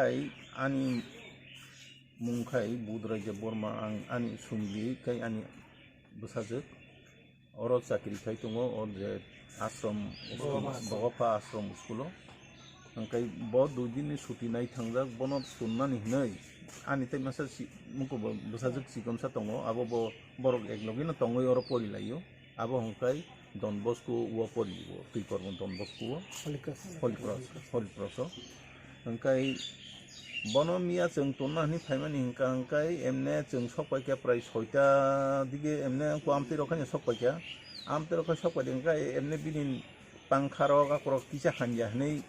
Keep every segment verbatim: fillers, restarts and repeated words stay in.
Hai ani mung khai Budrai Debbarma, ang ani sumli khai ani bwsajwk. Oro chakri khai tongo, o je ashram school, Bogopha. Bogopha ashram school o. Hwnkhe bo dui din ni suti nai thangjak, bono tonnani hinwi ani tei masa si-, muko bo bwsajwk chikonsa tongo, abo bo borok ek logi no tongwi oro pori laio. Abo hwnkhe Don Bosco o pori o, twi kormo Don Bosco o. Holy Cross. Holy Cross, Holy Cross o. Hwnkhe bono miya chwng tonna hwnwi phaimani hwnkha, hwnkhe emne chwng sok paikha prai soita dige, emne wngkha amtwi rok haino sok paikha. Amtwi rok hai sok paidi hwnkhe emne bini pangkha rok akorok kisa hanja hwnwi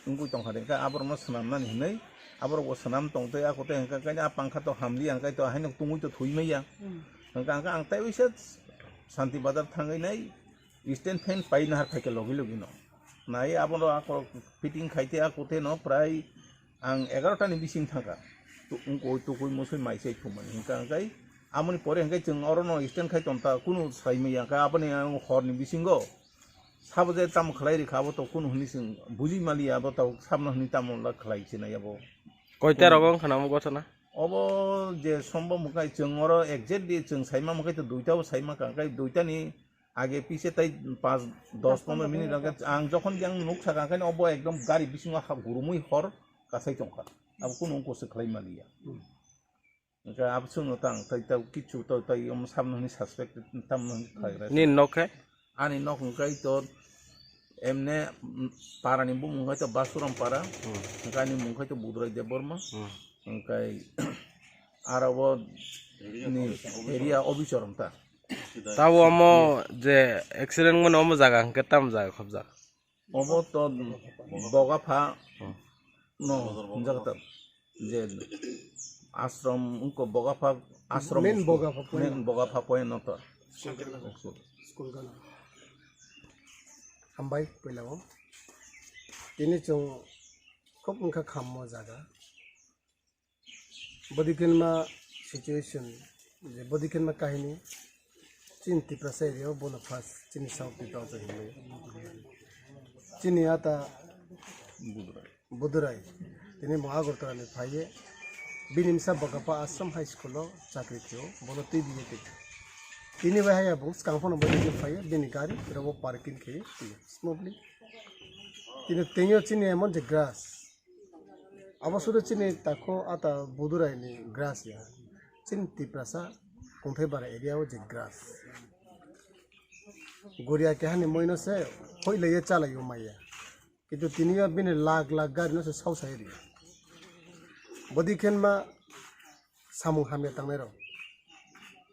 wngwi tongkha de, hwnkhe aborokno swnamnani hwnwi aborokbo swnam tongtwi ako tei hwnkhe, hwnkhe a pangkha to hamliya, hwnkhe to haino tungwi to thwi manya. Hmm. Hwnkhe ang, ang tei uisa Santi Bazar thangwi nai stand fan pai nahar phaikha logi logi no. Nai abono ako fitting khaite ako tei no prai ang egarota ni bising thangkha. Tu-, wngkoi tukui musui mai sai thumani hwnkha hwnkhe amoni pore hwnkhe chwng orono stand khai tongta kunu sai manya hwnkhe aboni ang horni bisingo sabo je tamo khlai rikha abo to kunu hwnwi chwng buji maliya abo to sabno hwnwi tamo la khlai sinai abo. Koita rogo wngkha namo gotona? Obo je sombom hwnkhe chwng oro exactly chwng saima hwnkhe to duita o saima ka hwnkhe duita ni age pise tai panch, dos pondro minute hwnkhe ang jokhon yang nuk saka hwnkhe obo ekdom gari bisingo ha gurumui hor kasai tongkha. Abo kunu wngkose khlai maliya. Hwnkhe abo chwngno tang tai tau kichu tau tai omo sabno hwnwi suspect tamno hwnwi khlai rw. Nini nok khe? Ani nok hwnkhe to emne, mm, parani bumung hwnkhe to Basuram para. Hmm. Hwnkhe ani mung khe to Budrai Debbarma. Hmm. Hwnkhe aro bo ni area Obichorom ta. Tabo omo je accident mano omo jaga hwnkhe tam jaga khobjak? Obo to Bogapha no hwnjak ta, je ashram wngkha Bogapha ashram main school. Bogapha point. Main Bogapha point no to. School gana. Hambai puila o. Tini chwng khub wngkha khammo jaga. Bodikenma situation, je bodikenma kahini, chini Tiprasa area o bono first, chini South Tiprasa hinwi. Chini ata Budurai. Tini bo Agartala ni phaiye, bini misa Bogapha Ashram High School o chakri khe o, bono twi biye twi. Tini bai haya bo skang phano bai phaiye, bini gari rogo parking khe, smoothly. Tini tengyo chini emon je grass. Abo sudu chini takhu ata Budurai ni grass ya. Chini Tiprasa Kungthai bara area o je grass. Guria keha ni moi no se hoi leye chalai o maya. Kintu tini yo bini lakh lakh gari no se sau sai ri. Bodi khenma samung hamya tangnai rok.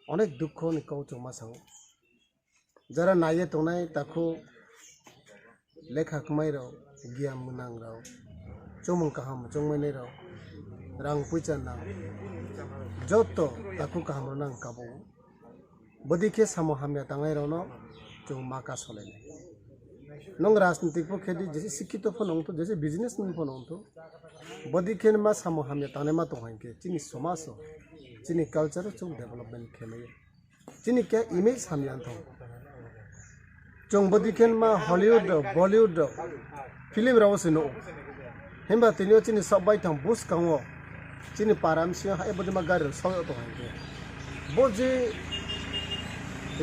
Onek dukho ni kau chwng ma sao. Jara naiye tongnai takhu lekha kwmai rok, giyan mwnang rok, chumung kaham chongmani rok, rang puisa nang, joto takhu kaham rok nang kabo. Bodi khe samo hamya tangnai rok no chwng ma ka solai nai. Nwng rajnitik pho khe di, jese sikkito pho nong tho, jese businessman pho nong tho, bodi khe ma samo hamya tangnai ma tong hai khe chini somaj o, chini culture o chwng development khe lai. Chini khe image hamya wng thang. Chwng bodi khe ma Hollywood rok, Bollywood rok, film rok se nugo. Himba tini o chini sok bai thang bwskango chini para msio hai bodi ma gari rok sok tong hai khe. Bo je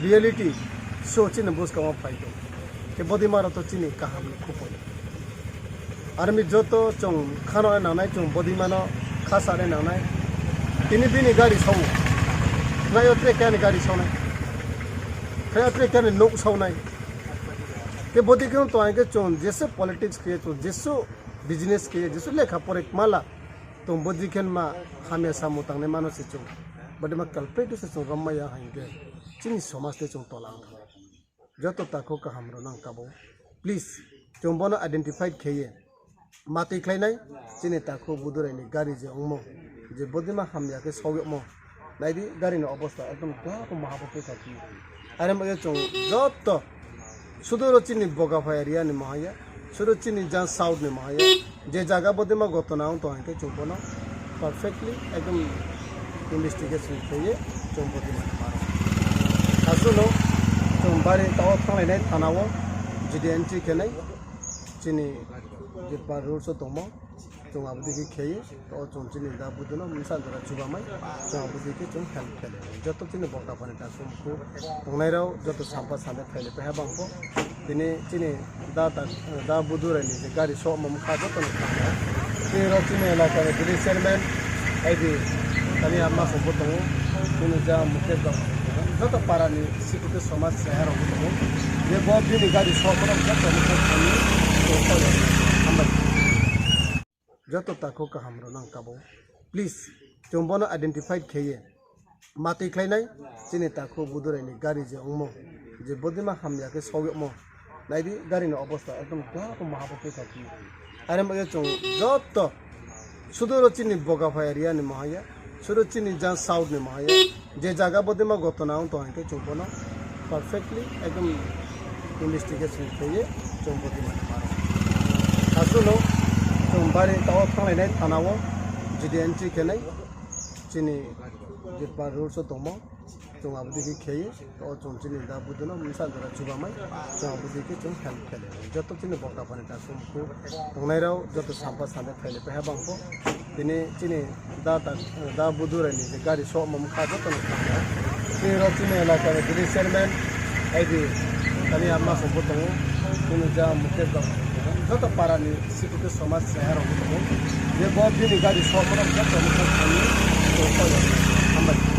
reality show chini bwskango phai tong. Khe bodi ma rok to chini kaham ni khupui. Army joto chwng khano nangnai, chwng bodi mano kha sare nangnai. Tini bini gari sawo. Khlaio tre kani gari sawnai. Khlaio tre kani nuk sawnai. Ke bodi khe to ang ke chwng jesu politics khe, chwng jesu business khe, jesu lekha pore mala. Tong bodi khe ma hamya samu tangnai mano se chwng. Bodi ma kalpet se chwng romma ya hangke. Chini somaj te chwng tola ang. Joto takhu kaham rok nang kabo. Please, chwng bono identify kheye. Matwi khlainai, chini takhu Budurai ni gari je ongmo, je bodima hamya khe sokyokmo. Naidi gari ni obostha ekdom kla ko maha bo khe kaki. Are mo chwng joto suduro chini Bogapha area ni mohaya, sudo chini jang south ni mohaya. Je jaga bodima gotona wng tong hwnkhe chwng bono perfectly ekdom investigation khlaiwi chwng bodima ni mano. Aswkno chwng bari tao thanglainai thana o G D entry khenai chini je par rules o tongmo. Chwng abo digi khei, o chwng chini da buduno misa jora chubamai, chwng abo digi chwng help khe lai. Joto chini bokta phani da chwng khe tongnai rok joto sampa sande khaile peha bangpo. Tini chini da ta, da budu rai ni je gari sok mom kha joto no kha. Tini rok chini elaka ni village chairman, I B, tani ama songpo tongo, tini ja Mukesh Babu, joto para ni sikute somaj seha rok tongo. Je bo bini gari sok mom joto no kha ni, hambai. Joto takhuk kaham rw nang kabo. Please, chwng bono identify kheye. Matwi khlainai, chini takhuk budurai ni gari je ongmo, je bodima hamya khe sokyokmo. Naidi gari ni obostha ekdom kla ko mahapo khe thaki. Are mo chwng joto sudu ro chini Bogapha area ni mohaya, sudu chini jang south ni mohaya. Je jaga bodima gotona wng tong hwnkhe chwng bono perfectly ekdom investigation khaiwi chwng bodima ni mano. Aswkno chwng bari tao thanglainai thana o G D entry khenai chini je pa rules o tongmo chwng abo digi khaiwi o chwng chini da buduno misa jora chubamai chwng abo digi chwng help khe lai. Joto chini bokta phani da chwng khe tongnai rok joto sampa sande khaile peha bangpo. Tini chini da ta, da budu rai ni je gari sok mom kha joto no kha. Tini rok chini elaka ni village chairman, I B, tani ama songpo tongo. Tini ja Mukesh Babu, joto para ni sikute somaj seha rok tongo. Je bo bini gari sok mom joto no kha. Hambai.